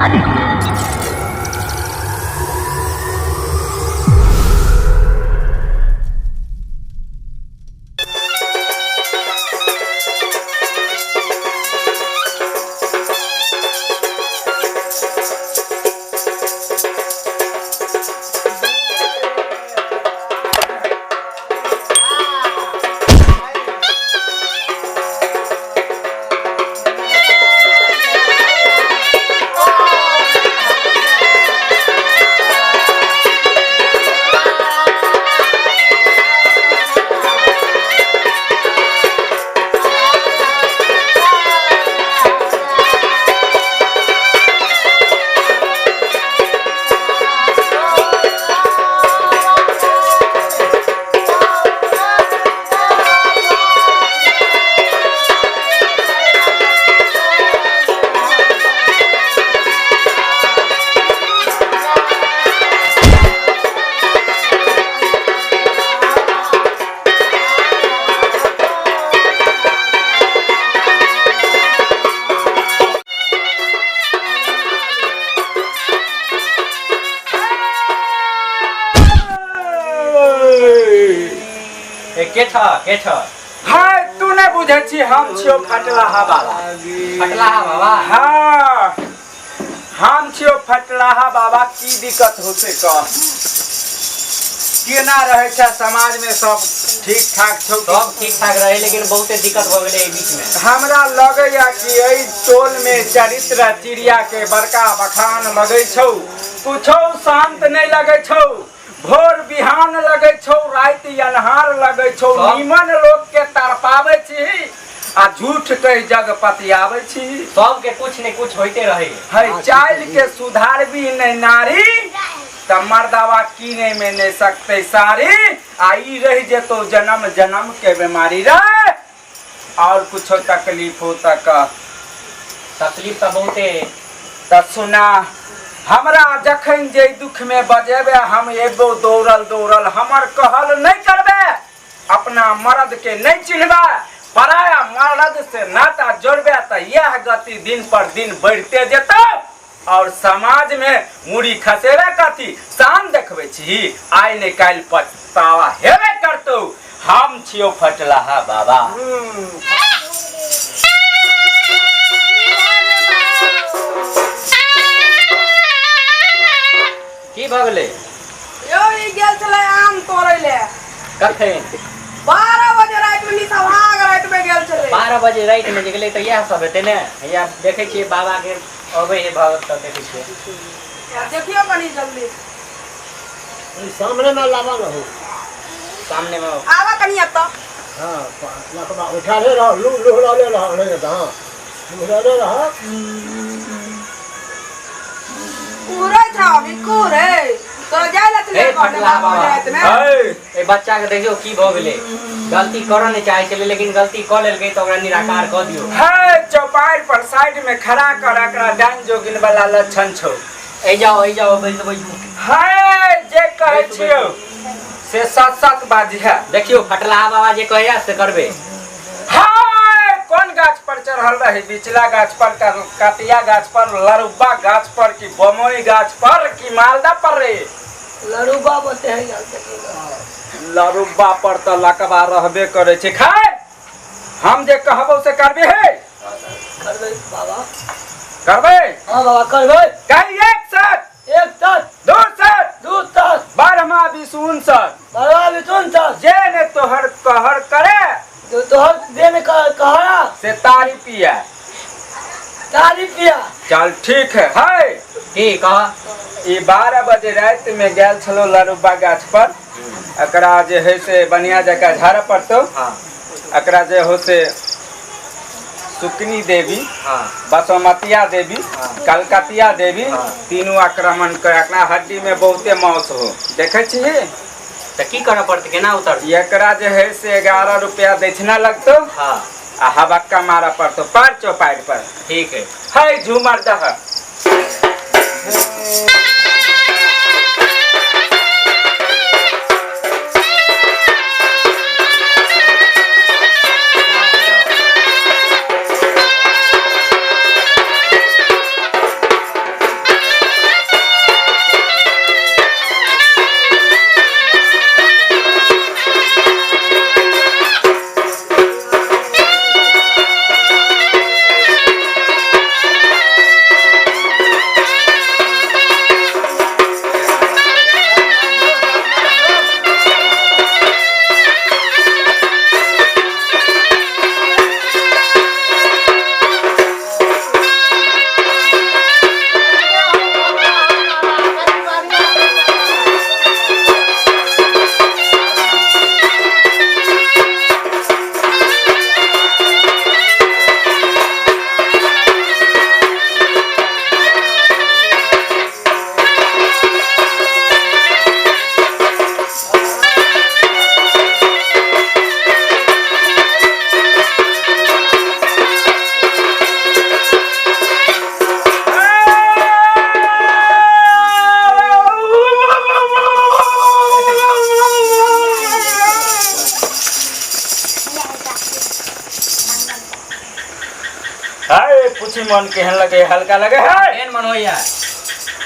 ए के छ के छ? हाय तू नहीं बुझे छी, हम छियो फटलाहा बाबा। फटलाहा बाबा? हाँ, हम छियो फटलाहा बाबा। की दिक्कत होते कह, केना रहे छै समाज में? सब ठीक ठाक छौ? सब ठीक ठाक रहे, लेकिन बहुते दिक्कत भऽ गेलै एहि बीच में। हमरा लगैया कि एहि टोल में चरित्र चिड़िया के बड़का बखान लगै छौ। कुछो शांत नहीं लगै छौ, भोर बिहान लगै छौ, राति अन्हार लगै छौ। सब? नीमन लोग के तड़पाबै छी आ झूठ कहि जग पतियाबै छी। सबके कुछ ने कुछ होइते रहे है। चाइल के सुधारबी नहीं नारी त मर्दावा कीने में नहीं सकते सारी, आ ई रह जेतो जन्म जन्म के बीमारी रे। और कुछो तकलीफ हो त कह। तकलीफ तऽ बहुते। त सुना, हमरा जखन जे दुख में बजेबे हम एबो दौड़ल दौड़ल। हमर कहल नहीं करबे, अपना मर्द के नहीं चिन्हबे, पराया मर्द से नाता जोड़बे त यह गति दिन पर दिन बढ़ते जेतौ और समाज में मुड़ी खसेबे कथी शान देखबै छी। आइ ने काल्हि पछतावा हेबे करतौ। हम छियौ फटलाहा बाबा। की भऽ गेलै? यौ, ई गेल छलै आम तोड़ै ले। कखन? 12 बजे राति में, निसभाग राति में गेल छलै। 12 बजे राति में जे गेलै तऽ इएह सब हेतै ने। हैया देखै छियै, बाबा के अबै है भगत तऽ देखै छियै। देखियौ कनी जल्दी। सामने में लावा न हो। सामने में आवा कनी एतऽ। हाँ, लकबा उठा ले रहा, लू लुहरा ले रहा नहीं तो हाँ लुहरा ले रहा। कुहरै छ अभी, कुहरै तोरा जाय ला छलै। हे, फटला बाबा। राति में है। एहि बच्चा के देखियौ की भऽ गेलै। गलती करऽ नहि चाहै छलै, लेकिन गलती कऽ लेलकै, तऽ ओकरा निराकार कऽ दियौ। है, चौपाड़ पर साइड में खड़ा कर एकरा। डाइन जोगिन वाला लक्षण छौ। एहि जाओ, एहि जाओ, बैसू बैसू। है, जे कहै बैसू, छियौ से सत सत बाजी है। देखियौ फटलाहा बाबा जे कहैया से करबै। हाय, कोन गाछ पर चढ़ल रही? बिचला गाछ पर, कतिया गाछ पर, लरुबा गाछ पर कि बमोई गाछ पर कि मालदा पर रे? लड़ुबा बोलते हैं यार। लरुबा पर तऽ लकबा रहबे करै छै। खाय, हम जे कहबौ से करबे हे? करबै बाबा। करबै? हाँ बाबा, करबै। कही, एक साथ। एक साथ। दू साथ। दू साथ। बारहमा बीस उनसठ। बारह बीस उनसठ। जे ने तोहर कहर करे, जो तोहर देन कहारा, से तारी पिया। तारी पिया। चल ठीक है। है की कह? ई 12 बजे राति में गेल छलो लरुबा गाछ पर। एकरा जे है से बढ़िया जकाँ झाड़ऽ पड़तौ। एकरा जे हो से सुकनी देवी, बसमतिया देवी, कलकतिया देवी, तीनू आक्रमण कर। एकरा हड्डी में बहुते मांस हो, देखै छी। तऽ की करऽ पड़तै? केना उतरतै? एकरा जे है से 11 रुपया दक्षिणा लगतौ आ हबक्का मारऽ पड़तौ पर चौपाड़ पर। ठीक है। है, झूमर दह। पूछी मन केहन लगे हल्का लगे है केहन मन होइया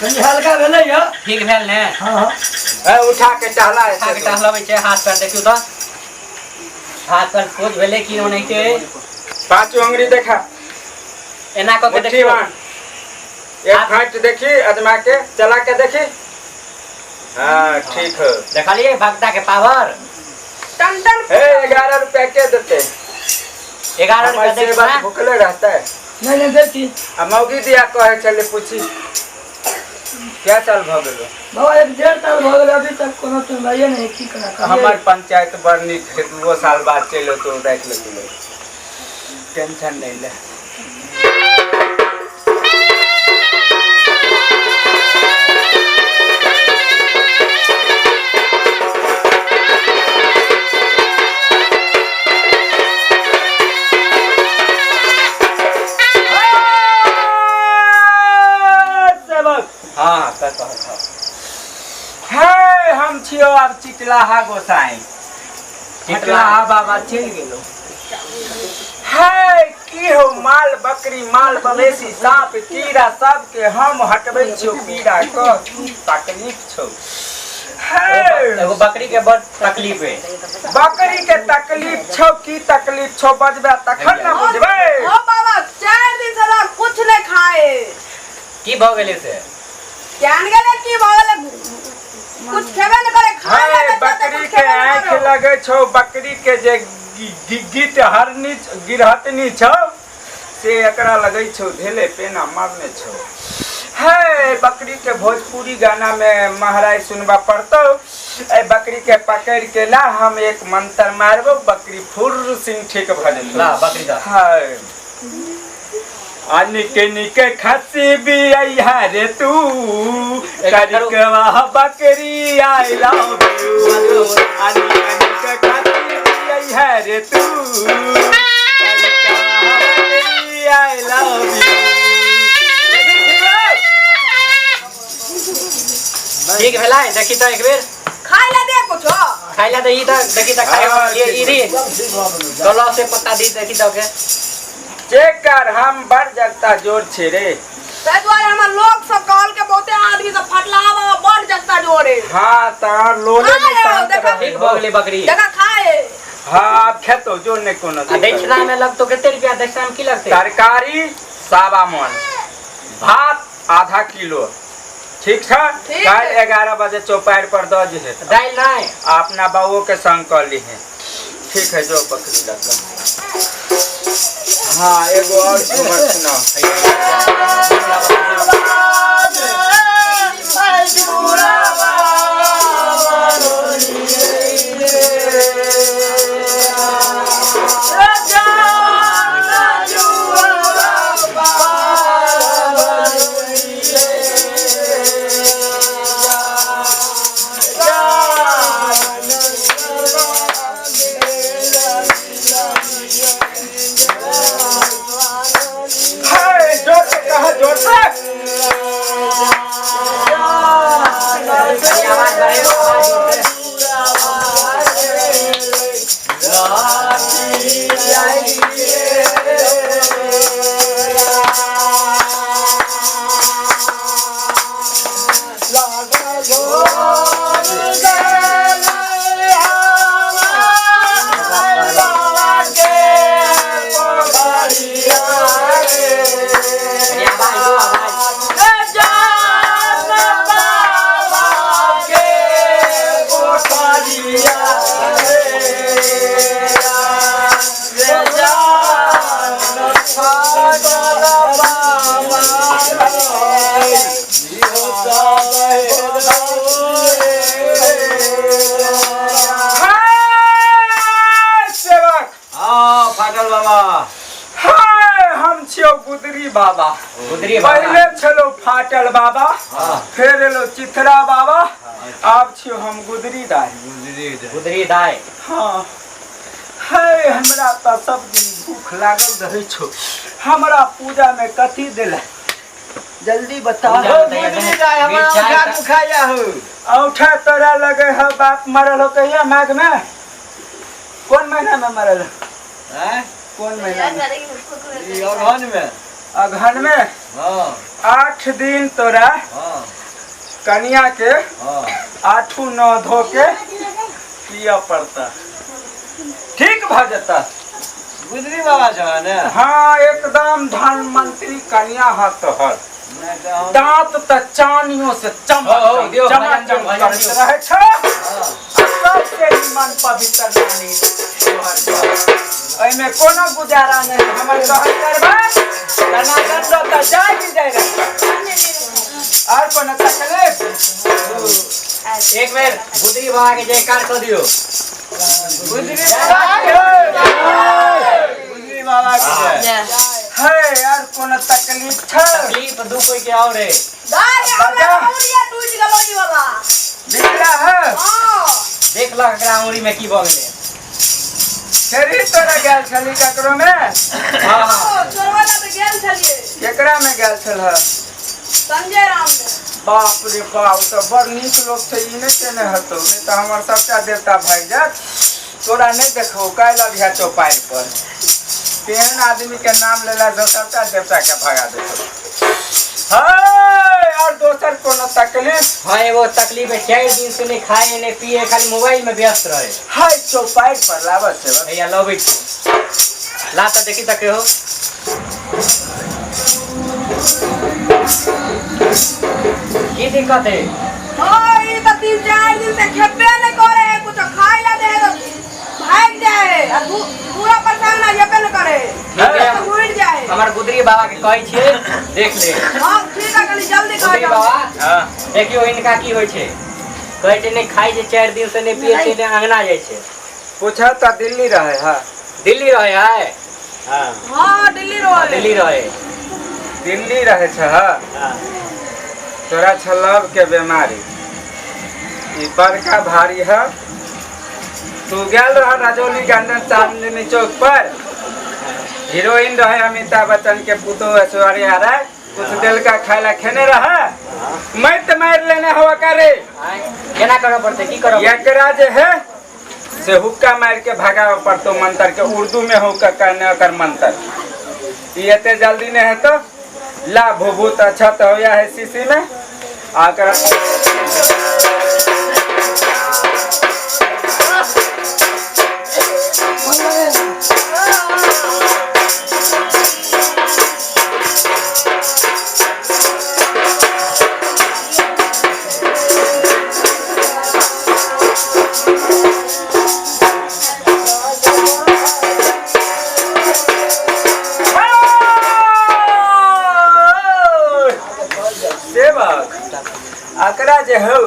कनी हल्का भेलै यऽ ठीक भेल ने हाँ हाँ ए, उठा के टहला उठा के टहलबै छै हाथ पैर देखियौ तऽ हाथ पैर सोझ भेलै कि ओनाहिते पांचो अंगुरी देखा एना कऽ के मुट्ठी देखियौ बांध एक फाट देखी अजमा के चला के देखी हाँ ठीक है देखलियै भक्ता के पावर टन टन ए 11 रुपया के देते 11 हमारे रुपया से दै बात छै भुखले रहता है नहीं नहीं देखी आ मौगी दिया कहे छले पूछी क्या साल भ गेलो बाबा एक डेढ़ साल भऽ गेल अभी तक कोनो सुनवाइए नहीं की करा हमर पंचायत बड़ नीक है दूओ साल बाद चलि तो राखि लेते लोग टेंशन नहीं ले सेवक हाँ कह कह कह हे हम छियो आब चितलाहा गोसाई चितलाहा बाबा चलि गेलो हे की हो माल बकरी माल मवेशी सांप कीड़ा सबके हम हटबै छियो पीड़ा क की तकलीफ छौ हे एगो बकरी के बड़ तकलीफ है बकरी के तकलीफ छौ की तकलीफ छौ बजबे तखन ने बुझबै ओ बाबा 4 दिन से लोग कुछ नहीं खाए की भऽ गेलै से जान गेले की भऽ गेलै कुछ खेबे नहीं करे खाए हे ला बकरी के आँखि लगै छौ बकरी के जे गीत हरनी गिरहतनी छौ से एकरा लगै छौ धेले पेना मारने छौ हे बकरी के भोजपुरी गाना में महाराज सुनबा पड़तौ ए बकरी के पकड़ के ला हम एक मंत्र मारबो बकरी फुर सिंह ठीक भ जेतौ ला बकरी दा हाय आ निके निके खसी भी आई रे तू करिकवा बकरी I love you आ निके निके खसी भी आई रे तू करिकवा बकरी I love you ठीक भेलै देखी तऽ एक बेर खाए ला दे कुछ खाइ ला तऽ ई तऽ देखी तऽ खाइ ये ई दी गला से पत्ता दी देखी तऽ के चेक कर हम बड़ जगता जोर छे रे ताहि दुआरे हमर लोग सब कहल के बहुते आदमी सब फटला बाबा बड़ जगता जोरे हाँ तार लोले खाए में हो, शांत देखो। रहे ठीक भऽ गेलै बकरी जगह खाए हाँ आब खेतो जो नहीं कोनो आ दक्षिणा में लगतो कते रुपया दक्षिणा में की लगतै तरकारी सावा मन भात आधा किलो ठीक छै ठीक काल्हि है। 11 बजे चौपाड़ पर दऽ जे दालि नहि अपना बाबू के संग कर लीहे ठीक है जो बकरी लग हाँ एगो और खबर सुनाओ हाय, जोर से कहा जोर से कनी आवाज बढ़ेबो आवाज जोर से। कनी आवाज दो आवाज हाय, सेवक हाँ फाटल बाबा हाय हम छियौ गुदरी बाबा गुदरी बाबा पहिले छलो फाटल बाबा फेर एलो चिथरा बाबा आब छियौ हम गुदरी दाई गुदरी दाइ हाँ हे हमरा तऽ सब दिन भूख लागल रहै छौ हमरा पूजा में कथी देला जल्दी बता पूजा में तऽ गुदरी दाइ हमरा मिरचाइ औंठा दुखाया हो औठा तोरा लगे है बाप मरल हो कहिया माघ में कौन महीना में मरल हो? हैं कौन महीना में ई अगहन में अगहन में हाँ 8 दिन तोरा हाँ कनिया के हाँ 8 9 धो के पिया पड़ता, ठीक भ जता। गुजरी बाबा जो है ने? हाँ एकदम धनमंत्री कन्या है तोहर। नहीं तो हम दांत त चानियों से चमक हो, हो, दियो, चमक भजन दियो, चमक भजन करैत दियो। रहै छौ। हाँ सबसे निमन पवित्र नानी तोहर घर। एहिमे कोनो गुजारा नहीं। हमर कहल करबै तनातन रहता जाय भी जाय रहता। और कोनो तकलीफ? एक बेर गुदरी बाबा के जयकार कऽ दियौ। गुजरी बाबा की जय। गुजरी बाबा की जय। है यार कोनो तकलीफ छै? तकलीफ दू कोई के और है। दाय हमरा उड़िया टूट गेलो ई वाला। बिगड़ा है? हां देख लह एकरा उंगली में की भऽ गेलै। शरीर तोरा गेल छली ककरो में? हाँ हाँ चोरवा ला तऽ गेल छलियै। केकरा में गेल छल? संजय राम में। बाप रे बाप, ओ तऽ बड़ नीक लोक छै। ई नहि केने हेतौ, नहि तऽ हमर सबटा देवता भागि जायत। तोरा नहि देखबौ काल्हि अभिया चौपाड़ि पर। तेहन आदमी के नाम लेला से सबटा देवता के भगा देतौ। है और दोसर कोनो तकलीफ? हाँ एगो तकलीफ है, 4 दिन से नहीं खाए नहीं पिए, खाली मोबाइल में व्यस्त रहे। है चौपाड़ि पर लाबऽ सेवक। भैया लबै छी, ला तऽ देखी तऽ केहो। की दिक्कत है? हां ई तऽ 3-4 दिन से खेबे नहीं करे है, कुछ खाए ला दे है तो भाग जाए है आ पूरा परेशान ना जेबे नहीं करे ठीक है। तो उड़ जाए। हमर गुदरी बाबा के कहै छियै देख ले। हां ठीक है, कनी जल्दी कह। गुदरी बाबा हाँ देखियौ हिनका की होइ छै। कहै छै नहि खाइ छै 4 दिन से, नहि पिए छै, नहि अंगना जाइ छै। पूछा तऽ दिल्ली रहे है? दिल्ली रहे है। हाँ हां दिल्ली रहे। दिल्ली रहे। दिल्ली रहे छै। हाँ हाँ तोरा छल लव के बीमारी, ई बड़का भारी है। तू गेल रह रजौली गार्डन चांदनी चौक पर, हीरोइन रहे अमिताभ बच्चन के पुतोह ऐश्वर्या राय, कुछ दिल का खाए ला खेने रहे, मत मार लेने हवा करे। आँय, केना करऽ पड़तै, की करऽ पड़तै? एकरा जे है से हुक्का मार के भगावे पड़तो मंत्र के, उर्दू में हुक्का कहने ओकर मंत्र। ई एते जल्दी नहीं है तो ला भूभूत अच्छा तो होया है शीशी में आकर। सेवक एकरा जे हौ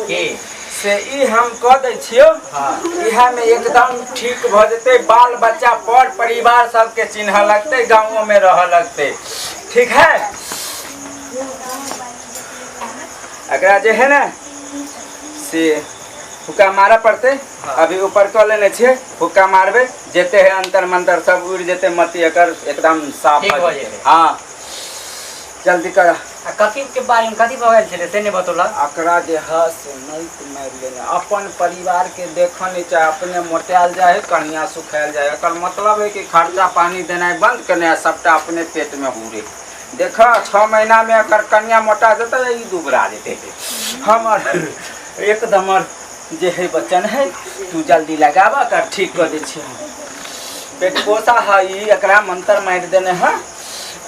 की से ई हम कह दै छियौ। हाँ इहा में एकदम ठीक भ जेतै, बाल बच्चा पर परिवार सबके चिन्ह लगतै, गाँवों में रह लगतै। ठीक है, एकरा जे है ना से हुक्का मारऽ पड़तै। अभी ऊपर कऽ लेने छियै, हुक्का मारबै जेते है अंतर मंतर सब उड़ि जेतै, मति एकर एकदम साफ ठीक भऽ भऽ जेतै। जेतै। हाँ जल्दी कर। आ कथी के बारे में कथी भऽ गेल छलै से नहि बतौलक। एकरा जे है से नैत मारि लेने, अपन परिवार के देखऽ नहीं चाहे, अपने मोटायल जाए है कनिया सुखायल जाए है। एकर मतलब है कि खर्चा पानी देनाइ बंद केने आ सबटा अपने पेट में हुरे। देख 6 महीना में एकर कनिया मोटा जेतै, ई दुबरा जेतै। हमर एकदम जे है बच्चन है, तू जल्दी लगाबऽ एकर ठीक कऽ दै छियै हम। पेट पोसा है ई, एकरा मंत्र मारि देने है,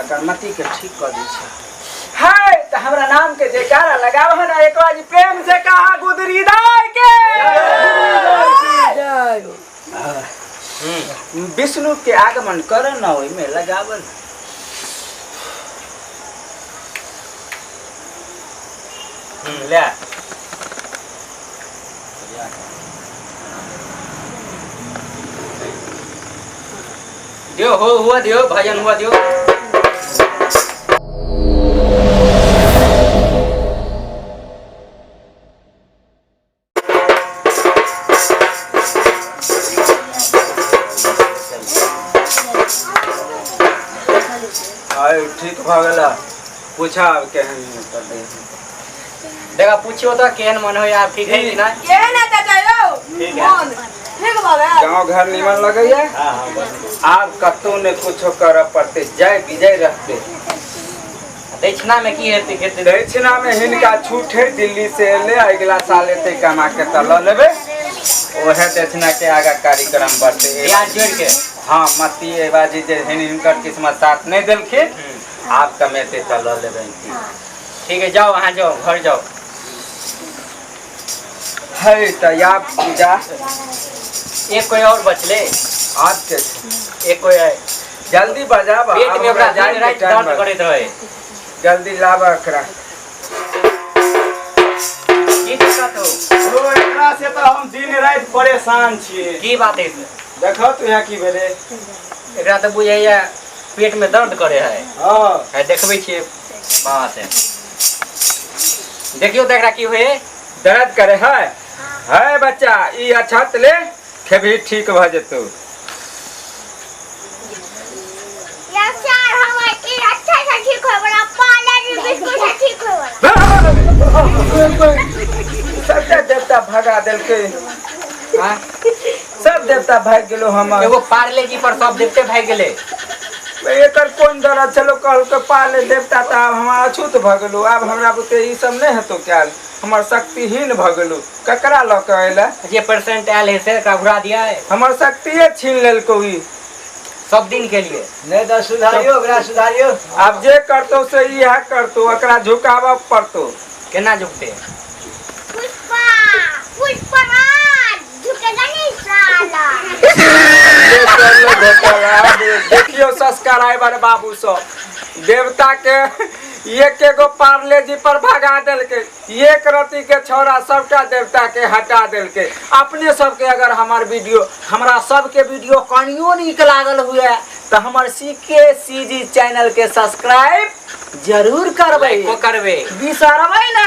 एकर मति के ठीक कऽ दै छियै। है तो हमरा नाम के जयकारा लगाव है ना एक बार प्रेम से कहा गुदरी दाई के। जय हो। विष्णु के आगमन कर न ओहिमे लगावल। ले दियो, हो हुआ दियो, भजन हुआ दियो। आय ठीक भऽ गेल। पूछा आब केहन कर दे। देखा पूछियो तो केहन मन हो यार, ठीक है कि नहीं? केहन है चाचा यौ? ठीक है। मन ठीक भऽ गेल। गाँव घर निमन लगैया। आब कतौ ने कुछो करऽ पड़तै, जय विजय रहतै। दक्षिणा में की हेतै खेतै? दक्षिणा में हिनका छूट है, दिल्ली से एले, अगिला साल एतै कमा के तऽ लऽ लेबै। ओहे दक्षिणा के आगा कार्यक्रम बढ़तै। ब्याज जोड़ि के। हाँ, मती एहि बाजी जे हिनकर किस्मत साथ नहि देलखिन, आब कमेतै तऽ लऽ लेबै। ठीक है, जाओ, अहाँ जाओ, घर जाओ। है तऽ आब पूजा। एक कोई और बचले। आब के छै? एक कोई है। जल्दी बजाब। पेट आब में ओकरा हमरा दिन जाइके राति टाइम दर्द बा। करैत रहे। जल्दी लाब एकरा। की दिक्कत हो? यौ, एकरा से तऽ हम दिन राति परेशान छियै। की बात है से? देखऽ तू यहाँ की भेलै। एकरा तऽ बुझाइया पेट में दर्द करे है। हँ। है, देखबै छियै बाबा से। देखियौ तऽ एकरा की होय। दर्द करे है? है बच्चा, ई अछत ले खेबही, ठीक भऽ जेतौ। या सर, हमर ई अच्छा से ठीक होय वाला, पार्ले बिस्कुट से ठीक होय वाला। सबटा देवता भगा देलकै। हाँ? सब देवता भागि गेलो हमर। एगो पार्ले जी पर सब देवते भागि गेलै। एकर कोन दर्द छलो? कहलकै पाले देवता, तऽ आब हमरा अछूत भऽ गेलो। आब हमरा बुते ई सब नहि हेतौ कयल, हमर शक्तिहीन भऽ गेलो। ककरा लऽ कऽ अयलै? जे पेशेंट आयल है से एकरा घुरा दिया है। हमर शक्तिए छीन लेलकौ ई सब दिन के लिए। नहि तऽ सुधारियौ ओकरा, सुधारियौ। आब जे करतौ से इएह करतौ, एकरा झुकाबऽ पड़तौ। केना झुकते? पुष्पा, पुष्पराज झुकेगा नहीं साला। ले कर ले घोटाला। आब देखियौ सब्सक्राइबर बाबू सब, देवता के एक एगो पार्ले जी पर भगा देलकै। एक रति के छौड़ा सबटा देवता के हटा देलकै। अपने सबके अगर हमर वीडियो, हमरा सबके वीडियो कनियो नीक लागल हुए तऽ हमर सी के सी जी चैनल के सब्सक्राइब जरूर करबै। लाइको करबै। बिसरबै ना।